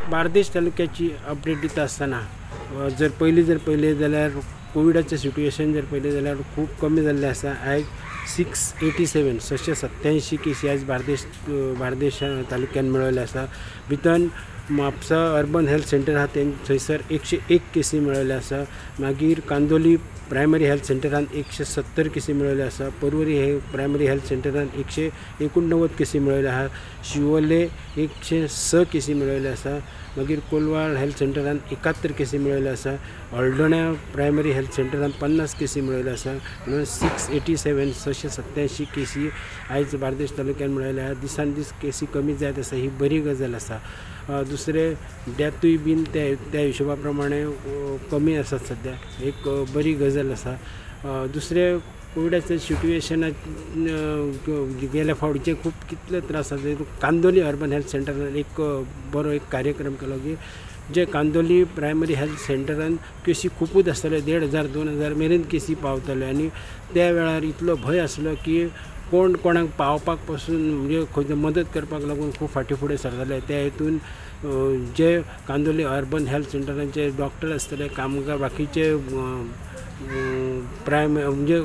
Bardez तालुक्याची update दिता आसतना जर पयलें जाल्यार कोविडाचें सिट्युएशन जर पळयलें जाल्यार खूब कमी जाल्लें आसा. आयज 687 687 केसी आयज बार्देश तालुक्यान मेळिल्ले आसा. भितर म्हापसा अर्बन हेल्थ सेंटर आहा थंयसर 101 केसी मेळिल्ले आसा. मागीर कांदोली प्रायमरी हेल्थ सेंटरान 170 केसी मेळिल्ले आसा. पर्वरी हे प्रायमरी हेल्थ सेंटरान 189 केसी मेळिल्ले आहा. शिवोले 106 केसी मेळिल्ले आसा. मागीर कोलवाळ हेल्थ सेंटरान 71 केसी मेळिल्ले आसा. हळदोण्या प्रायमरी हेल्थ सेंटरान 50 केसी मेळिल्ले आसा. म्हणून 687 687 केसी आयज बार्देश तालुक्यान मेळिल्ले आहा. दिसान दीस केसी कमी जायत आसा, ही बरी गजाल आसा. दुसरे डेथूय बीन त्या हिशोबा प्रमाणे कमी आसात सद्या, एक बरी गजाल आसा. दुसरे कोविडाचे सिट्युएशनाक गेल्या फावटीचे खूब कितले त्रास जाले. कांदोली अर्बन हेल्थ सेंटरान एक बरो एक कार्यक्रम केलो की जे कांदोली प्रायमरी हेल्थ सेंटरान केसी खुबूच आसताल्यो, 1500 2000 मेरेन केसी पावताल्यो आनी त्या वेळार इतलो भंय आसलो की कोण कोणाक पावपाक पसून म्हणजे खंय मदत करपाक लागून खूब फाटीं फुडें सरताले. त्या हितून जे कांदोली अर्बन हेल्थ सेंटरांचे डॉक्टर आसतले, कामगार, बाकीचे प्रायम म्हणजे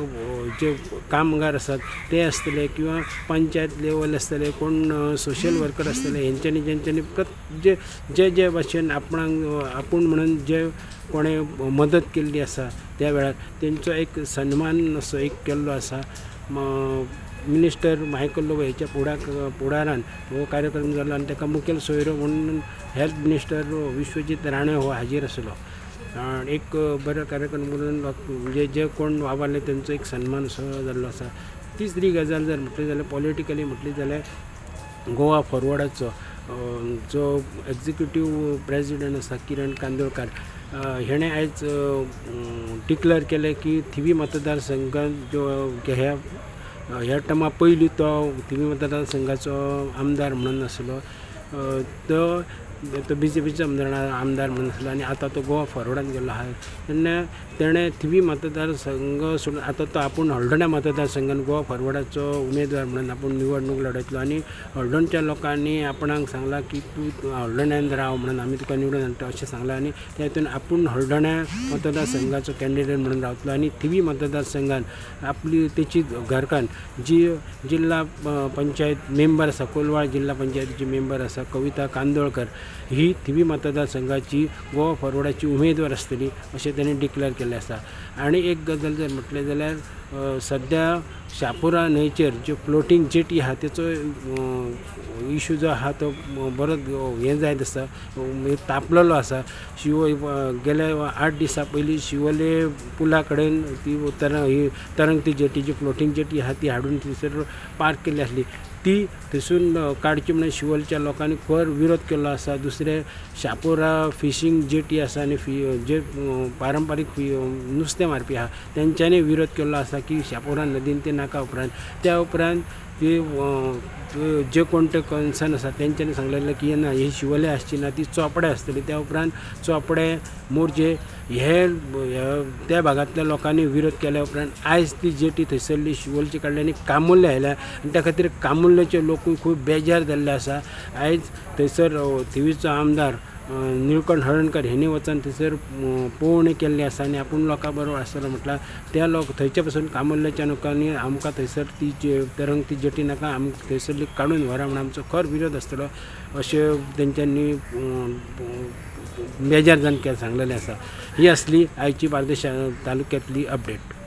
जे कामगार आसात ते आसतले किंवा पंचायत लेवल आसतले, कोण सोशल वर्कर आसतले, हेंच्यांनी जेंच्यांनी जे जे जे भाशेन आपणाक आपूण म्हणून जे कोणें मदत केल्ली आसा त्या वेळार तेंचो एक सन्मान असो एक केल्लो आसा. मिनिस्टर मायकल लोबो हेच्या फुडारान हो कार्यक्रम जालो आनी ताका मुखेल सोयरो म्हणून हेल्थ मिनिस्टर विश्वजीत राणे हो हाजीर आसलो. एक बरो कार्यक्रम करून म्हणजे जे कोण वावरले तेंचो एक सन्मान असो जाल्लो आसा. तिसरी गजाल जर म्हटली जाल्यार पॉलिटिकली म्हटली जाल्यार गोवा फॉरवर्डाचो जो एक्झिक्युटीव प्रेजिडंट आसा किरण कांदोळकार हेणें आयज डिक्लेर केलें की थिवी मतदारसंघात जो ह्या टर्मा पयलीं तो थिवी मतदारसंघाचो आमदार म्हणून आसलो, तो तो बीजेपीचो आमदार म्हणून आसलो आनी आतां तो गोवा फॉरवर्डान गेल्लो आहा. तेन्ना तेणें थिवी मतदारसंघ सोडून आतां तो आपूण हळदोण्या मतदारसंघान गोवा फॉरवर्डाचो उमेदवार म्हणून आपूण निवडणूक लढयतलो आनी हळदोणच्या लोकांनी आपणाक सांगलां की तूं हळदोण्यान राव म्हणून आमी तुका निवडून हाडटा अशें सांगलां आनी त्या हितून आपूण हळदोण्या मतदारसंघाचो कॅन्डिडेट म्हणून रावतलो आनी थिवी मतदारसंघान आपली तेची घरकान्न जी जिल्हा पंचायत मेंबर आसा, कोलवाळ जिल्हा पंचायतीची मेंबर आसा कविता कांदोळकर ही थिवी मतदारसंघाची गोवा फॉरवर्डाची उमेदवार आसतली अशें ताणें डिक्लेर केल्लें आसा. आनी एक गजाल जर म्हटलें जाल्यार सद्या शापोरा न्हंयचेर ज्यो फ्लोटींग जेटी आहा तेचो इशू जो आहा तो बरो हें जायत आसा, तापलेलो आसा. गेल्या 8 दिसां पयलीं शिवोले पुला कडेन ती ही तरंगती जेटी जी फ्लोटींग जेटी आहा ती हाडून थंयसर पार्क केल्ली आसली, ती थंयसून काडची म्हणून शिवोलच्या लोकांनी खर विरोध केल्लो आसा. दुसरें शापोरा फिशींग जेटी आसा आनी जे पारंपारीक नुस्तें मारपी आहा तेंच्यांनी विरोध केल्लो आसा की शापोरा नदीन ते नाका. उपरांत त्या उपरांत ती जे कोण ते कन्सर्न आसा तेंच्यांनी सांगलेलें की ना ही शिवोले आसची ना, ती चोपडे आसतली. त्या उपरांत चोपडे मोरजे हे त्या भागांतल्या लोकांनी विरोध केल्या उपरांत आयज ती जेटी थंयसरली शिवोलची काडली आनी कामुर्ले आयल्या आनी त्या खातीर कामुर्लेचे लोकूय खूब बेजार जाल्ले आसा. आयज थंयसर थिवीचो आमदार निळकंठ हळर्णकर हेणी वचून थंयसर पळोवणी केल्ली आसा आनी आपूण लोकां बरोबर आसतलो म्हटल्यार त्या लोक थंयचे पासून कामुर्लेच्या लोकांनी आमकां थंयसर ती तरंगती जेटी नाका, आमकां थंयसरली काडून व्हरा म्हूण आमचो खर विरोध आसतलो अशें तेंच्यांनी बेजार जावन सांगलेलें आसा. ही आसली आयची बार्देश तालुक्यांतली अपडेट.